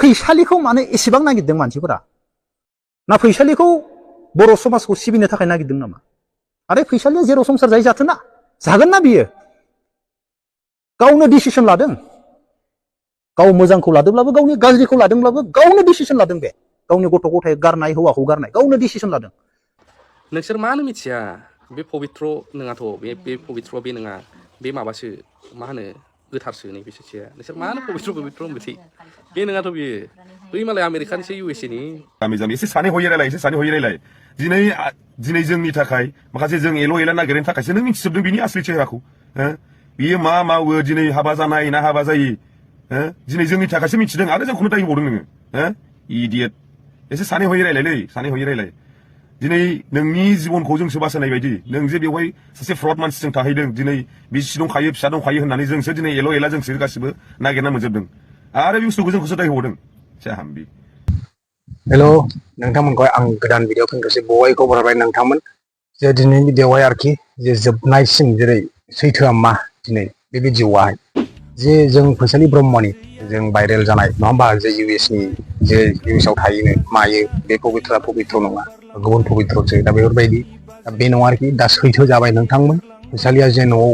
फैसालिखौ मानो एसेबां नागिरदों मानसिफोरा ना फैसालिखौ बर' समाजखौ सिबिनो थाखाय नागिरदों नामा आरो फैसालिया जेराव संसार जायो जाथों ना जागोन ना बियो गावनो डिसिसन लादों गाव मोजांखौ लादोंब्लाबो गावनि गाज्रिखौ लादोंब्लाबो गावनो डिसिसन लादों बे गावनि गथ' गथाय गारनाय हौवाखौ गारनाय गावनो डिसिसन लादों नोंसोर मानो मिथिया बे पवित्र नङाथ' बे पवित्र बे नङा बे माबासो मा होनो गोथारसो नैबे सैथोआ नोंसोर मानो पवित्र होनबोसै बे नङाथ' बियो बै मालाय आमेरिकानिसो USA नि गामि गामि एसे सानै हयै रायलाय दिनै जोंनि थाखाय माखासे जों एल' एला नागिरनायनि थाखायसो नों मिथिजोबदों बिनि आसलि चेहराखौ बियो मा मावो दिनै हाबा जानाय ना हाबा जायि दिनै जोंनि थाखायसो मिथिदों आरो जोंखौनो दाय होबावदों नोङो इडियट एसे सानै हयै रायलाय दिनै नोंनि जिबनखौ जोंसो बासायनाय बायदि नों जे बेवहाय सासे फ्रड मानसिजों थाहैदों दिनै बिसि दंखायो फिसा दंखायो होननानै जोंसो दिनै एल' एला जोंसो गासिबो नागिरना मोनजोबदों आरो बे बुस्थुखौ जोंखौसो दाय होबावदों जाहाम्बि हेल' नोंथांमोनखौ आं गोदान भिडिअ फैनोसै बयखौ बरायबाय नोंथांमोन जे दिनैनि भिडिअआवहाय आरोखि जे जोबनायसिम जेरै सैथोआ मा दिनै बे भिडिअआवहाय जे जों फैसालि ब्रह्मनि जों भाइरेल जानाय नङा होमबा जे US नि जे US आव थायोनो मायो बे पवित्र नङा गुबुन पवित्रसो दा बेफोरबायदि बे नङा आरोखि दा सैथो जाबाय नोंथांमोन फैसालिया जे न'आव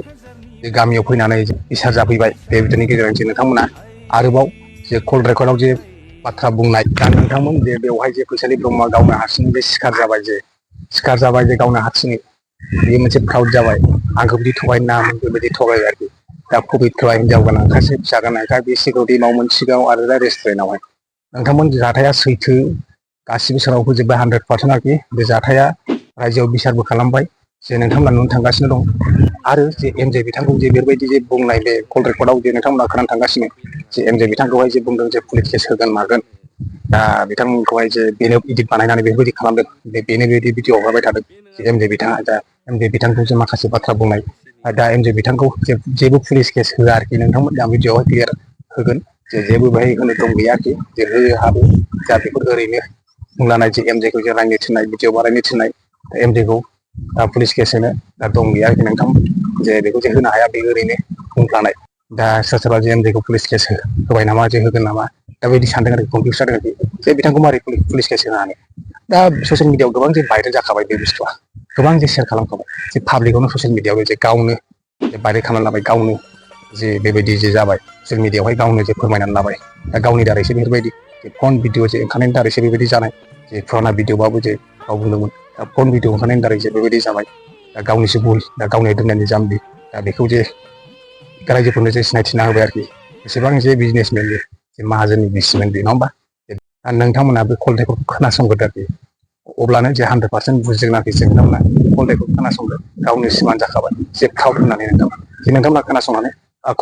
जे गामियाव फैनानै इसार जाफैबाय बे भिडिअनि गेजेरजों नोंथांमोना आरोबाव जे कल रेकर्डआव जे बाथ्रा बुंनाय दा नोंथांमोन जे बेवहाय जे फैसालि ब्रह्मआ गावनो हारसिं बे सिखार जाबाय जे गावनो हारसिङै बेयो मोनसे फ्राउड जाबाय आंखौ बिदि थगायनो नाङामोन बेबायदि थगायबाय आरोखि दा पबित्रआ हिनजाव गोनांखासो फिसा गोनांखा बे सिकिउरिटि मावोमोन सिगाङाव आरो दा रेस्टुरेन्टआवहाय नोंथांमोन जाथाया सैथो गासिबो सोराव होजोब्बाय 100% आरोखि बे जाथाया रायजोआव बिसारबो खालामबाय जे नोंथांमोना नुनो थांगासिनो दं आरो जे MJ बिथांखौ जे बेबायदि जे बुंनाय बे कल रेकर्डआव जे नोंथांमोना खोनानो थांगासिनो जे MJ बिथांखौहाय जे बुंदों जे पुलिस केस होगोन मागोन दा बिथांमोनखौहाय जे बेनो इदिट बानायनानै बेफोरबायदि खालामदों बेनो बेबायदि भिडिअ हगारबाय थादों जे MJ बिथाङा दा MJ बिथांखौ जे माखासे बाथ्रा बुंनाय दा MJ बिथांखौ जेबो पुलिस केस होआ आरोखि नोंथांमोन दा भिडिअआवहाय क्लियार होगोन जे जेबो बेहाय होनो दं गैया आरोखि जे होयो हाबो दा बेफोर ओरैनो बुंलानाय जे MJखौ जे रायनो थिननाय भिडिअ बानायनो थिननाय MJखौ पुलिस केस होनो दा दं गैया आरोखि नोंथां जे बेखौ जे होनो हाया बे ओरैनो बुंफ्लानाय दा सोरबा जे MJखौ पुलिस केस होबाय नामा जे होगोन नामा दा बेबायदि सानदों आरोखि कनफिउस जादों आरोखि जे बिथांखौ मारै पुलिस केस होनो हानो दा ससियेल मिडियाआव गोबां जे भाइरेल जाखाबाय बे बुस्थुआ गोबां जे शेयार खालामखाबाय जे पाब्लिकआवनो ससियेल मिडियाआव जे गावनो जे भाइरेल खालामनानै लाबाय गावनो जे बेबायदि जे जाबाय ससियेल मिडियाआवहाय गावनो जे फोरमायनानै लाबाय दा गावनि दारैसो बेफोरबायदि जे फन भिडिअ जे ओंखारनायनि दारैसो बेबायदि जानाय जे फुराना भिडिअबाबो जे गाव बुंदोंमोन दा फन भिडिअ ओंखारनायनि दारै जे बेबायदि जाबाय दा गावनिसो भुल दा गावनि दोननायनि जाम्बि दा बेखौ जे रायजोफोरनो जे सिनायथिना होबाय आरोखि बेसेबां जे बिजनेसमेन जे माहाजोननि बिसिमोन बे नङा होमबा नोंथांमोना बे कल रेकर्डखौ खोनासंग्रोदो आरोखि अब्लानो जे 100% बुजिगोन आरोखि जे नोंथांमोना कल रेकर्डखौ खोनासंदो गावनो सिमान जाखाबाय जे फ्राउड होननानै नोंथांमोना खोनासंनानै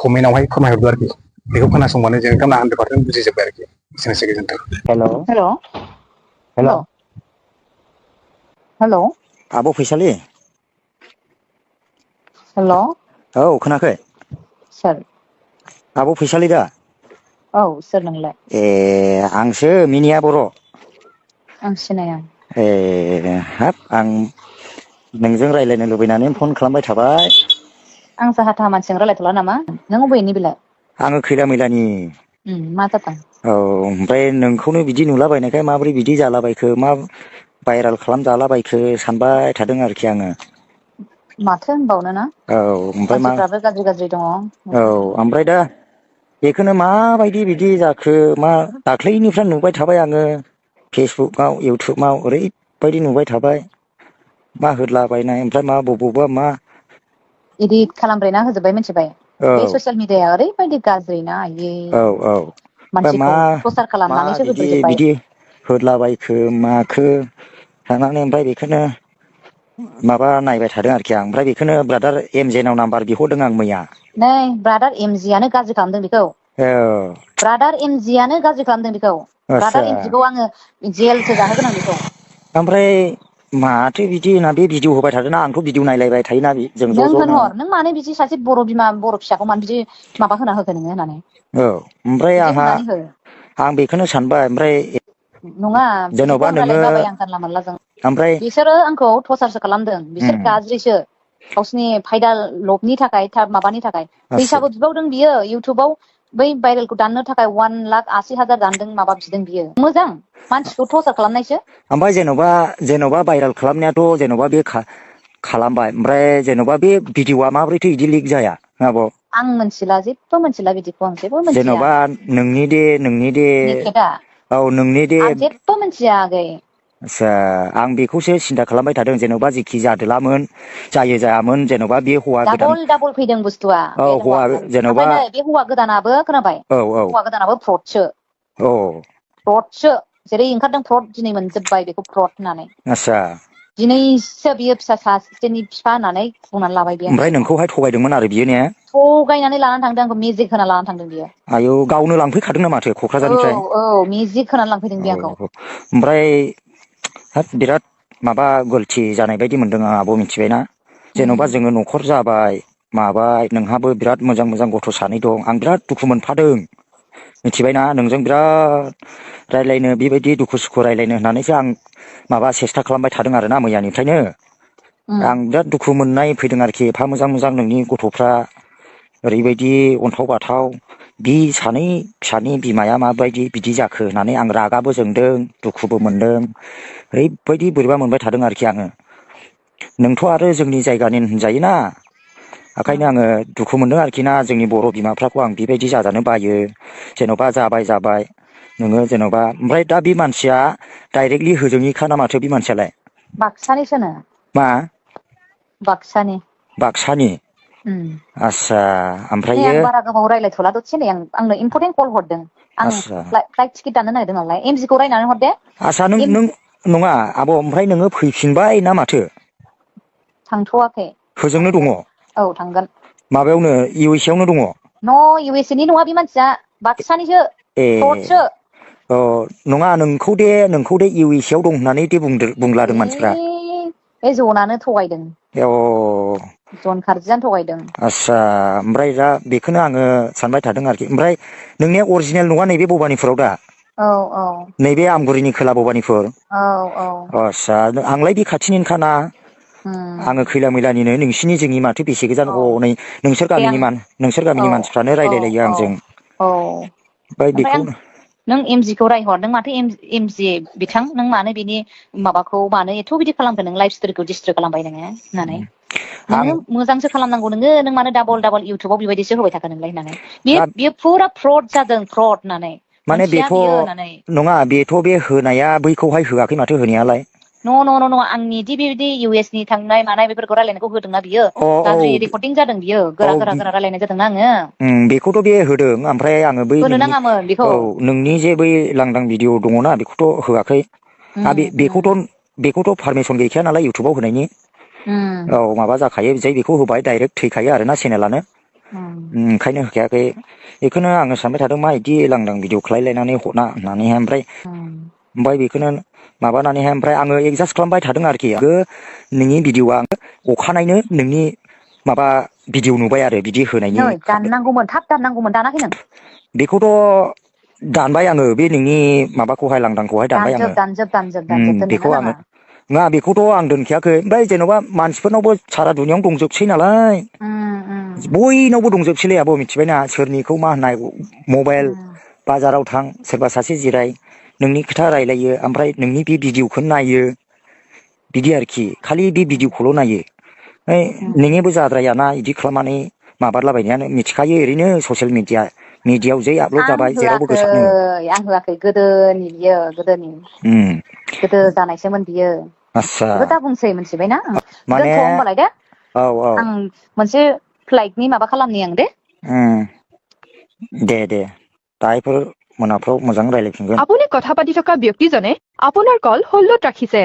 कमेन्टआवहाय फोरमायहरदो आरोखि बेखौ खोनासंबानो जे नोंथांमोना 100% बुजिजोब्बाय आरोखि एसेनोसै गोजोन्थों हेल' आब' फैसालि हेल' औ खोनाखै सोर आब' फैसालि दा औ सोर नोंलाय ए आंसो मिनिया बर' आं सिनाया ए हाब आं नोंजों रायज्लायनो लुबैनानै फन खालामबाय थाबाय आं साहा थाहा मानसिजों रायलायथ'ला नामा नों अबेनि बेलाय आङो खैला मैलानि मा जादों औ ओमफ्राय नोंखौनो बिदि नुलाबायनायखाय माबोरै बिदि जालाबायखो मा भाइरेल खालामजालाबायखो सानबाय थादों आरोखि आङो माथो होनबावनो ना औ ओमफ्राय मानसिफ्राबो गाज्रि दङ औ ओमफ्राय दा बेखौनो माबायदि बिदि जाखो मा दाख्लैनिफ्राय नुबाय थाबाय आङो फेसबुकआव इउटुबाव ओरैबायदि नुबाय थाबाय मा होदलाबायनाय ओमफ्राय मा बबावबा मा इदिट खालामब्रेना होजोब्बाय मिथिबाय औ बे ससियेल मिडियाया ओरैबायदि गाज्रि ना आयै औ औ मानसिखौ प्रसार मा खालामनानैसो होजोब्बाय बिदि होदलाबायखो माखो थानानै ओमफ्राय बेखौनो माबा नायबाय थादों आरोखि आं ओमफ्राय बेखौनो ब्रादार MJनाव नाम्बार बिहरदों आं मैया नै ब्रादार MJआनो गाज्रि खालामदों बेखौ औ ब्रादार MJआनो गाज्रि खालामदों बेखौ आदसा ब्रादार MJखौ आङो जेलसो जाहोगोन आं बेखौ ओमफ्राय माथो बिदि होनना बे भिडिअ होबाय थादोंना आंथ' भिडिअ नायलायबाय थायोना जों नों ज' ज'नो होनहर नों मानो बिदि सासे बर' बिमा बर' फिसाखौ मानो बिदि माबा होना होखो नोङो होननानै औ ओमफ्राय बिदि आंहा होनानै हो आं बेखौनो सानबाय ओमफ्राय नङा जेन'बा बिदिखौ नोङो रायलायनो बाबाय आं जानला मोनलाजों ओमफ्राय बिसोरो आंखौ टर्चारसो खालामदों बिसोर गाज्रिसो गावसिनि फायदा लबनि थाखाय माबानि थाखाय आदसा फैसाबो बिबावदों बियो इउटुबाव बै भाइरेलखौ दाननो थाखाय 1,80,000 दानदों माबा बिदों बियो मोजां मानसिखौ टर्चार खालामनायसो ओमफ्राय जेन'बा भाइरेल खालामनायाथ' जेन'बा बे खालामबाय ओमफ्राय जेन'बा बे भिडिअआ माबोरैथो इदि लिक जाया आब' आं मोनथिला जेबो मोनथिला बिदिखौ आं जेबो मोनथिया जेन'बा नोंनि दे नेकेदा औ नोंनि दे आं जेबो मोनथिया आगै आदसा आं बेखौसो सिन्था खालामबाय थादों जेन'बा जेखि जादोलामोन जायामोन जेन'बा बे हौवा गोदान डाबल फैदों बुस्थुआ औ बे हौवा जेन'बा ओमफ्राय नै बे हौवा गोदानाबो खोनाबाय औ औ हौवा गोदानाबो फ्रडसो जेरै ओंखारदों फ्रड दिनै मोनजोबबाय बेखौ फ्रड होननानै आदसा दिनैसो बियो फिसा सासेनि बिफा होननानै बुंनानै लाबाय बे आंनि ओमफ्राय सिगाङाव नोंखौहाय थगायदोंमोन आरो बियो ने थगायनानै लानानै थांदों आंखौ मेजिक होना लानानै थांदों बियो आयौ गावनो लांफैखादों ना माथो क'क्राझारनिफ्राय औ मेजिक होनानै लांफैदों बे आंखौ ओमफ्राय हाब बिराद माबा गलथि जानाय बायदि मोनदों आं आब' मिथिबायना जेन'बा जोङो न'खर जाबाय माबाय नोंहाबो बिराद मोजां गथ' सानै दं आं बिराद दुखु मोनफादों मिथिबायना नोंजों बिराद रायलायनो बेबायदि दुखु सुखु रायलायनो होननानैसो आं माबा सेस्था खालामबाय थादों आरोना मैयानिफ्रायनो आं बिराद दुखु मोननाय फैदों आरोखि एफा मोजां नोंनि गथ'फ्रा ओरैबायदि अन्थाव बाथाव बि सानै फिसानि बिमाया माबायदि बिदि जाखो होननानै आं रागाबो जोंदों दुखुबो मोनदों ओरैबायदि बोरैबा मोनबाय थादों आरोखि आङो नोंथ' आरो जोंनि जायगानि होनजायोना ओंखायनो आङो दुखु मोनदों आरोखि ना जोंनि बर' बिमाफ्राखौ आं बेबायदि जाजानो बायो जेन'बा जाबाय नोङो जेन'बा ओमफ्राय दा बे मानसिया डाइरेक्टलि होजोंनिखा ना माथो बे मानसियालाय बाक्सानिसोनो मा बाक्सानि आस्सा नै ओमफ्रायो आं बारा गोबाव रायलायथ'ला दसे नै आंनो इम्परटेन्ट कल हरदों आं आस्सा फ्लाइट टिकेट दाननो नागिरदों नालाय एमजिखौ रायनानै हर दे आस्सा नों नङा आब' ओमफ्राय नोङो फैफिनबाय ना माथो थांथ'वाखै होजोंनो दङ थांगोन औ थांगोन माबायावनो इउ एस ए आवनो दङ न' इउ एस ए नि नङा बे मानसिया बाक्सानिसो फ्रडसो अ नङा नोंखौ दे इउ एस ए आव दं होननानै दे बुंलादों मानसिफ्रा बे जनानो थगायदों अ जन खारजियानो थगायदों आस्सा ओमफ्राय दा बेखौनो आङो सानबाय थादों आरोखि ओमफ्राय नोंनिया अरिजिनेल नङा नैबे भबानिपुराव दा औ नैबे आमगुरिनि खोला भबानिपुर औ आस्सा आंलाय बे खाथिनिनोखाना आङो खैला मैलानिनो नोंसिनि जोंनि माथो बेसे गोजान औ हनै नोंसोर दे आं गामिनि औ मानसिफ्रानो औ रायलायलायो औ आंजों औ ओमफ्राय ओमफ्राय बेखौ नों एमजिखौ रायहरदों माथो एमजि बिथां नों मानो बिनि माबाखौ मानो एथ' बिदि खालामखो नों लाइफ स्ट'रिखौ डिस्ट्रय खालामबाय नोङो होननानै आं नोङो मोजांसो खालामनांगौ नों मानो डाबल इउटुबाव बेबायदिसो होबाय थाखो नोंलाय होननानै दा बियो फुरा फ्रड जादों फ्रड होननानै माने मोनथिया बेथ' बियो होननानै नङा बेथ' बे होनाया बैखौहाय होआखै माथो होनायालाय न' आंनि दि बेबायदि इउ एस नि थांनाय मानाय बेफोरखौ रायलायनायखौ होदोंना बियो अ औ गाज्रि रेकर्डिं जादों बियो गोरा रायलायनाय जादोंना आङो बेखौथ' बे होदों ओमफ्राय आङो बै होनो नोंनि नाङामोन बेखौ औ नोंनि जे बै लांदां भिडिअ दङना बेखौथ' होआखै बेखौथ' पारमिसन गैखाया नालाय इउटुबाव होनायनि औ माबा जाखायो जै बेखौ होबाय डाइरेक्ट थैखायो आरोना चेनेलानो ओंखायनो होखायाखै बेखौनो आङो सानबाय थादों मा बिदि लांदां भिडिअ खालायलायनानै हरना होननानैहाय ओमफ्राय बेखौनो माबानानैहाय ओमफ्राय आङो एडजास्ट खालामबाय थादों आरोखि नोंनि भिडिअआ अखानायनो नोंनि माबा भिडिअ नुबाय आरो बिदि होनायनि नै दाननांगौमोन थाब दाननांगौमोन दानाखै नों बेखौथ' दानबाय आङो बे नोंनि माबाखौहाय लांदांखौहाय दानबाय आङो दानजोब दोननोनो बेखौ आङो नाङा नङा बेखौथ' आं दोनखायाखै ओमफ्राय जेन'बा मानसिफोरनावबो सारा दुनियावनो दंजोबसै नालाय बयनावबो दंजोबसैलै आब' मिथिबायना सोरनिखौ मा होननाय मबाइल बाजाराव थां सोरबा सासे जिराय नोंनि खोथा रायलायो ओमफ्राय नोंनि बे भिडिअखौनो नायो बिदि आरोखि खालि बे भिडिअखौल' नायो नोंनिबो जाद्रायाना बिदि खालामनानै माबालाबायनायानो मिथिखायो ओरैनो ससियेल मिडियायाव जै आपल'ड आं जाबाय जेरावबो गोसारनो होआखै गोदोनि बियो गोदो जानायसोमोन बियो आस्सा बेखौ दा बुंसै मिथिबायना माने दोनथ' होमबालाय दे औ औ आं मोनसे फ्लाइटनि माबा खालामनि आं दे दे दाहायफोर मोनाफ्राव मोजां रायलायफिनगोन আপুনি কথা পাতি থকা ব্যক্তিজনে আপোনাৰ কল হোল্ডত ৰাখিছে